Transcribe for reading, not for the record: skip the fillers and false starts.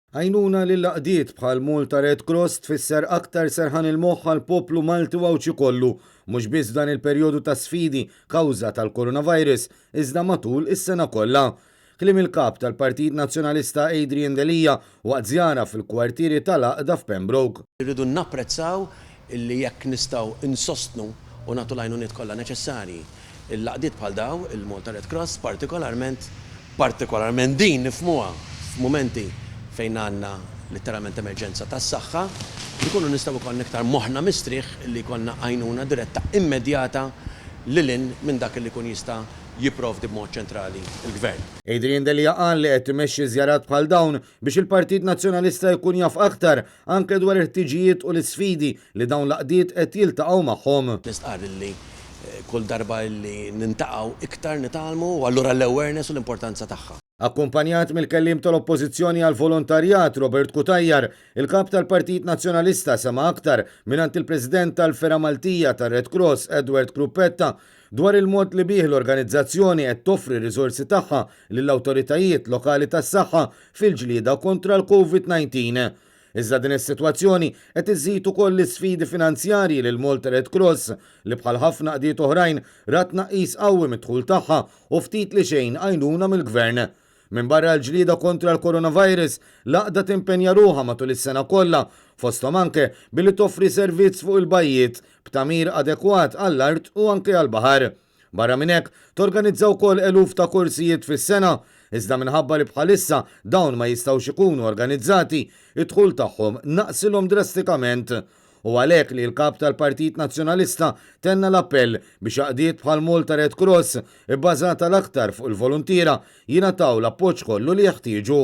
Għajnuna lill-għaqdiet bħal Malta Red Cross tfisser aktar serħan il-moħħ għall-poplu Malti u Għawdxi kollu, mhux biss f'dan il-perjodu ta' sfidi kawża tal-coronavirus, iżda matul is-sena kollha. Kliem il-Kap tal-Partit Nazzjonalista Adrian Delia waqt żjara fil-kwartieri tal-għaqda f'Pembroke. Irridu napprezzaw illi jekk nistgħu nsostnu u nagħtu l-għajnuniet kollha neċessarji l-għaqdiet bħal daw, il-Malta Red Cross partikolarment, partikolarment din nifhmuha f'mumenti fejn għandna litteralment emerġenza tas-saħħa, nkunu nistgħu jkollna iktar moħħna mistrieħ illi jkollna għajnuna diretta immedjata lil hinn minn dak illi jkun jista' jipprovdi b'mod ċentrali l-Gvern. Adrian Delia qal li qed imexxi żjarat bħal dawn biex il-Partit Nazzjonalista jkun jaf aktar anke dwar il-ħtiġijiet u l-isfidi li dawn l-għaqdiet qed jiltaqgħu magħhom. Nistqarr illi kull darba illi nintaqgħu iktar nitgħallmu u allura l-awareness u l-importanza tagħha. Akkumpanjat mill-Kelliem tal-Oppożizzjoni għall-Volontarjat Robert Cutajar, il-Kap tal-Partit Nazzjonalista sema' aktar mingħand il-President tal-Fergħa Maltija tar-Red Cross Edward Kruppetta dwar il-mod li bih l-organizzazzjoni qed toffri r-riżorsi tagħha lill-awtoritajiet lokali tas-saħħa fil-ġlieda kontra l-Covid 19. Iżda din is-sitwazzjoni qed iżżid ukoll l-isfidi finanzjarji lil Malta Red Cross li bħal ħafna għaqdiet oħrajn rat tnaqqis qawwi mid-dħul tagħha u ftit li xejn għajnuna mill-Gvern. Minbarra l-ġlieda kontra l-coronavirus, l-għaqda timpenja ruħha matul is-sena kollha, fosthom anke billi toffri servizz fuq il-bajjiet, b'tagħmir adekwat għall-art u anke għall-baħar. Barra minn hekk, torganizza wkoll eluf ta' korsijiet fis-sena, iżda minħabba li bħalissa dawn ma jistgħux ikunu organizzati, id-dħul tagħhom naqsilhom drastikament. Hu għalhekk li l-Kap tal-Partit Nazzjonalista tenna l-appell biex għaqdiet bħal Malta Red Cross, ibbażata l-aktar fuq il-voluntiera, jingħataw l-appoġġ kollu li jeħtieġu.